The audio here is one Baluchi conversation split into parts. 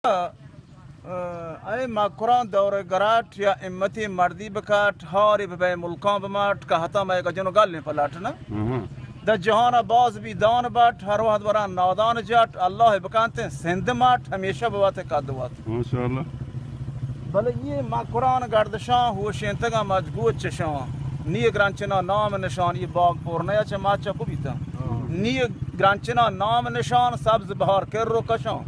اے مکران دور گراٹ یا امتی مردی بکاٹ، ہاری ببے ملکان بماٹ، کہ ہتا مئے گجن و گلیں پلاٹ نہ۔ ہاں۔ دا جہان باز بی دان بٹ، ہر وہد وران نادان جٹ، اللہ بکانتے سند مٹ، ہمیشہ بوات قد وات۔ ماشاءاللہ۔ بلے یہ مکران گردشان ہوشینتگا مجگوت چشان، نی گرانچنا نام نشان، یہ باغ پورنیا چہ ماچا کو بیتا۔ ہاں۔ نی گرانچنا نام نشان، سبز بہار کر رو کشان۔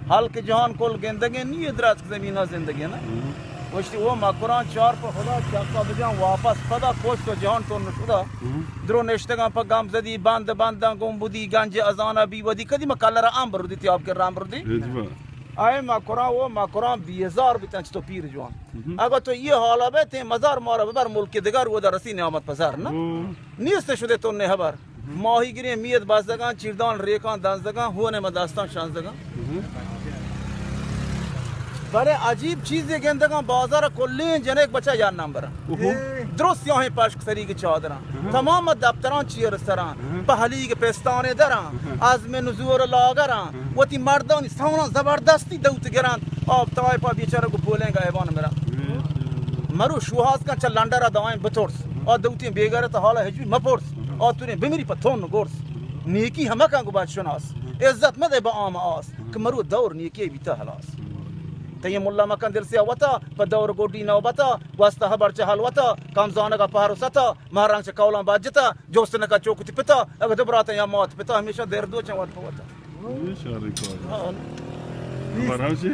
ہلک جہان کل گندگیں، نی دراتک زمینا زندگیں نہ۔ ہم۔ گوشتی او مکران چار پہ خدا چپا بجان واپس پدا، کشت و جہان تو نشدا۔ ہم۔ درو نشتگاں پہ گم زدی بند بنداں گم بدی گنج ازانا بی ودی، کدی ما کلرا امبر دی تیاب کر امبر دی۔ ہچ با۔ اے مکران او مکران بیزار بیتن چہ تو پیر جوان۔ ہم۔ اگہ تو یہ حالا بے تیں مزار مارا ببر ملک دگر، ودا رسی نعمت پسر نہ۔ او۔ نیست شدے تو نے خبر۔ ماہی گریں میت بازگاں، چیردان ریکاں دنزگاں، ہون ما داستان شانزگاں۔ ہم۔ بلے عجیب چیزے گندگاں، بازار کلیں جنک بچہ یا نمبر۔ اوہو۔ درست سیاہیں پشک سریگ چادراں۔ ہم۔ تمام دفتراں چیر سراں۔ ہم۔ پہلیگ پستانے دراں۔ ہم۔ از من زور لاگراں۔ ہم۔ وتی مردانی سانا زبردستی دوت گراں۔ آپ تائپا بیچارہ گو پولیں گا ایوان مراں۔ ہم۔ مرو شوہاز کن چہ لنڈرا دائیں بترس۔ آ دوتیں بیگارت حالا ہچ بھی مپرس۔ آ توریں بمری پہ تون گرس۔ نیکی ہمکاں گو بات شناس۔ عزت مدے با عام آس۔ کہ مرو دور نیکی بیتا ہلاس۔ تئی ملا مکن دل سیاہ وتا، پہ دور گوڈی نوبتا، واسطہ ہبر چہ حلوتا، کم زانگا پہر و ستا، مہرنگ چہ قولان باجتا، جوست نکا چوکتی پتا، اگہ دو براتاں یا مات پتا، ہمیشہ دیر دو چہ وت پہ وتا۔ یہ شعر کو۔ ہاں۔ ہمارا سے